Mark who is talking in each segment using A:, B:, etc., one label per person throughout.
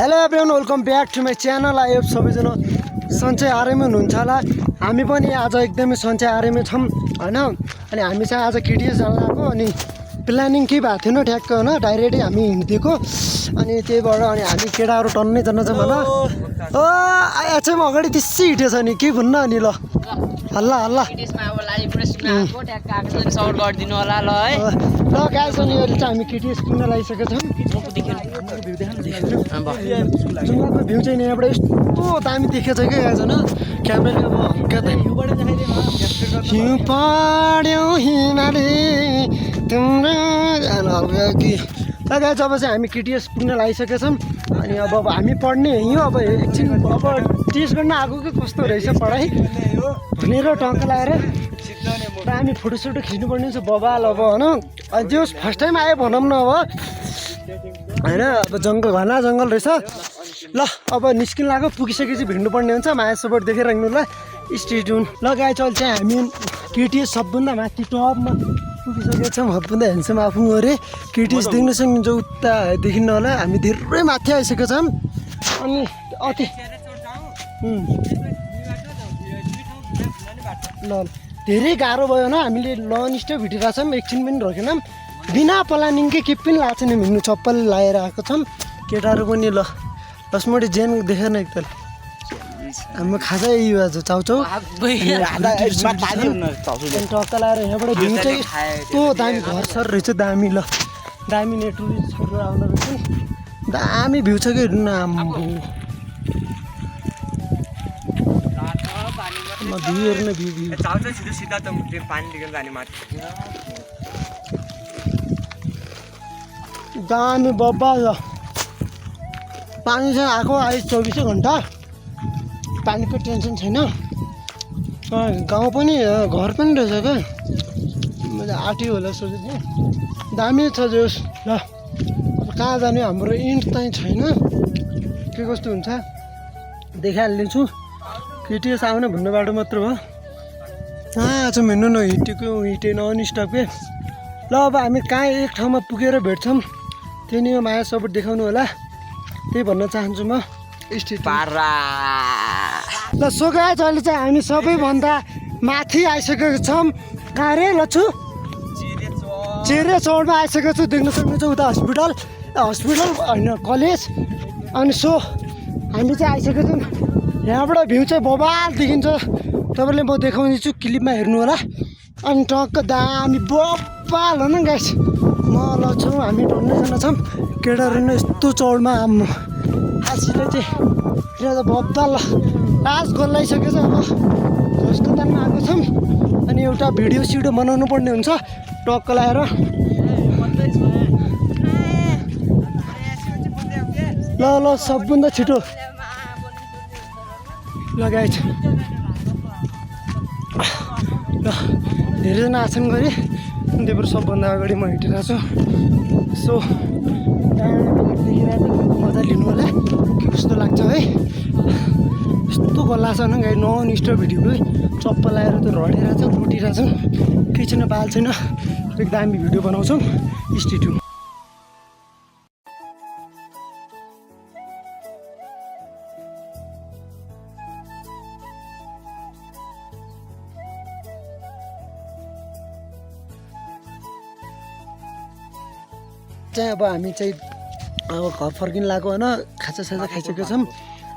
A: Hello everyone, welcome back to my channel. आयो सबैजना सन्चै आरामै हुनुहुन्छ होला। हामी पनि आज एकदमै सन्चै आरामै छौँ होइन। अनि हामी चाहिँ आज केटिएस जान लाग्यो। अनि प्लानिङ केही भएको थिएन ठ्याक्क होइन, डाइरेक्टै हामी हिँडिदिएको। अनि त्यहीबाट अनि हामी केटाहरू टन्नै जान चाहिँ भन चाहिँ म अगाडि त्यसै हिँडेछ नि के भन्नु अनि ल हल्ला हल्ला ल गाइस। अनि अहिले चाहिँ हामी केटिएस पुग्न लागिसकेका छौँ। जुम्लाको भ्यू चाहिँ यहाँबाट यस्तो दामी देखेको छ क्या गाइस होइन। क्यामेराले अब हल्का हिउँ पढ्यो हिमाले तिम्रो हल्का कि ल गाइस। अब चाहिँ हामी केटिएस पुग्न लागिसकेका छौँ। अनि अब हामी पढ्ने हिँड्यौँ। अब एकछिन अब टेस्ट गर्न आएको कि कस्तो रहेछ पढाइ भनेर टङ्क लाएर र हामी फोटोसोटो खिच्नुपर्ने छ बबाल अब होइन। त्यो फर्स्ट टाइम आयो भनौँ न अब होइन। अब जङ्गल घना जङ्गल रहेछ। ल अब निस्किन लाग्यो, पुगिसकेपछि भिड्नुपर्ने हुन्छ। माया सपोर्ट देखेर राख्नु ल, स्टे ट्युन। ल गाइस अहिले चाहिँ हामी केटिएस सबभन्दा माथि टपमा पुगिसकेको छौँ। सबभन्दा ह्यान्डसम आफू अरे केटिएस देख्न सक्नुहुन्छ उता देखिन्न होला। हामी धेरै माथि आइसकेको छौँ। अनि अति ल धेरै गाह्रो भयो होइन। हामीले लन स्टप हिँडिरहेको छौँ, एकछिन पनि रोकेनौँ। बिना प्लानिङकै के पनि लाग्छ नि हिँड्नु, चप्पल लगाएर आएको छौँ केटाहरू पनि। ल दसमोटी जेन देखेन एकताल हाम्रो खाजा यो आज चाउचाउ टक्का लगाएर यहाँबाट भ्यू चाहिँ यस्तो दामी घर सर रहेछ दामी। ल दामी ने टुरिस्टहरू आउनु रहेछ, दामी भ्यू छ कि हेर्नु न। भ्यू हेर्नु भ्यू दामी बब्बा छ। पानी चाहिँ आएको अहिले 24 घन्टा, पानीको टेन्सन छैन। गाउँ पनि घर पनि रहेछ क्या, मैले आँट्यो होला सोचेको थिएँ। दामी छ जोस्। ल अब कहाँ जाने हाम्रो इन्ट चाहिँ छैन, के कस्तो हुन्छ देखाइहालिदिन्छु। केटिएस आउने भन्ने बाटो मात्र भयो। आज हिँड्नु न हिँडेको हिँडे नन स्टप के। ल अब हामी कहाँ एक ठाउँमा पुगेर भेट्छौँ, त्यही नै माया सपोर्ट देखाउनु होला, त्यही भन्न चाहन्छु म। ल सो गाइस अहिले चाहिँ हामी सबैभन्दा माथि आइसकेको छौँ। कहाँ रे लच्छु? चेरे चौरमा आइसकेको छु। देख्न सक्नुहुन्छ उता हस्पिटल होइन कलेज। अनि सो हामी चाहिँ आइसकेको छौँ। यहाँबाट भ्यू चाहिँ बबाल देखिन्छ, तपाईँले म देखाउँदैछु क्लिपमा हेर्नु होला। अनि टक्क दामी बबाल हो न गाइस। म लच्छौँ हामी टन्नैजना छौँ केटाहरू नै यस्तो चौडमा। आजले चाहिँ यहाँ त बब्बाल लास्ट गोलाइसकेको छ। अब हस्पतालमा आएको छौँ। अनि एउटा भिडियो सिडियो बनाउनु पर्ने हुन्छ टक्क लगाएर। ल ल सबभन्दा छिटो लगाएछ। ल धेरैजना आसन गरेँ, त्यही भएर सबभन्दा अगाडि म हिँडिरहेको छु। सो देखिरहेको मजा लिनु होला के कस्तो लाग्छ है। यस्तो गल्ला छ न गाई नन स्टप भिडियोकै चप्पल लगाएर त रडिरहेछ लुटिरहेछ, केही छैन बाल छैन। एक दामी भिडियो बनाउँछौँ, स्टे ट्युन। चाहिँ अब हामी चाहिँ अब घर फर्किन लाग्यो होइन। खाजासाजा खाइसकेको छौँ।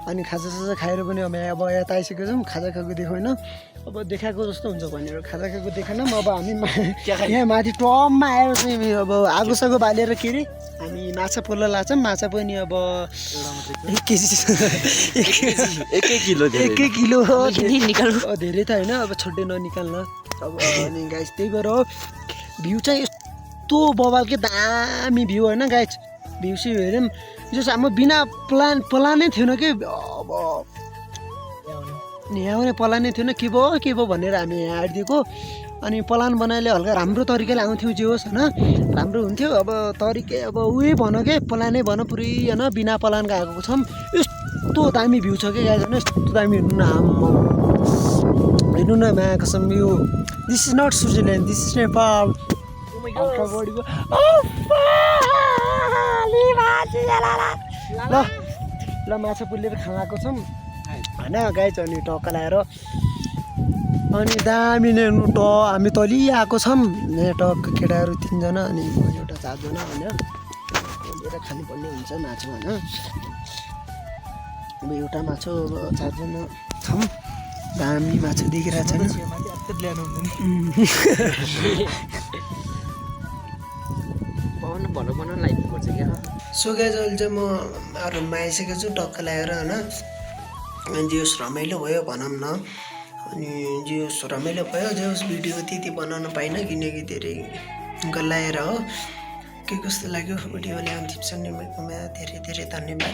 A: अनि खाजासाजा खाएर पनि अब यता आइसकेको छौँ। खाजा खाएको देखो होइन, अब देखाएको जस्तो हुन्छ भनेर खाजा खाएको देखेनौँ। अब हामी यहाँ माथि टपमा आएर चाहिँ अब आगोसागो बालेर के अरे हामी माछा पोल्न लाग्छौँ। माछा पनि अब 1 किलो धेरै त होइन, अब छोड्दै ननिकाल्न अब। अनि गाइस त्यही भएर भ्यू चाहिँ यस्तो बबाल के दामी भ्यू होइन गाइस। भ्यू चाहिँ हेरौँ जस हाम्रो बिना प्लानै थिएन कि। अब यहाँ प्लानै थिएन के भयो भनेर हामी यहाँ आइदिएको। अनि प्लान बनाइले हल्का राम्रो तरिकाले आउँथ्यो जे होस् होइन, राम्रो हुन्थ्यो। अब तरिकै अब उही भन के प्लानै भन पुरै होइन, बिना प्लानको आएको छौँ। यस्तो दामी भ्यू छ कि गाइस होइन, यस्तो दामी हेर्नु न। हेर्नु न माया कसम, यो this is not Switzerland, this is Nepal. ल ल माछा पुलेर खाएको छौँ होइन गाइज अनि टक्क लगाएर अनि दामी नै हामी तलि आएको छौँ यहाँ टक्क केटाहरू 3 जना अनि म एउटा 4 जना होइन लिएर खानुपर्ने हुन्छ माछा होइन अब एउटा माछा 4 जना छौँ दामी माछा देखिरहेको छैन सो गाइज अहिले चाहिँ म रुममा आइसकेको छु टक्क लगाएर होइन जेहोस् रमाइलो भयो भनौँ न अनि जेहोस् रमाइलो भयो जेहोस् भिडियो त्यति बनाउन पाइनँ किनकि धेरै गल्लाएर हो के कस्तो लाग्यो भिडियो ल्याउने टिप्स धेरै धेरै धन्यवाद।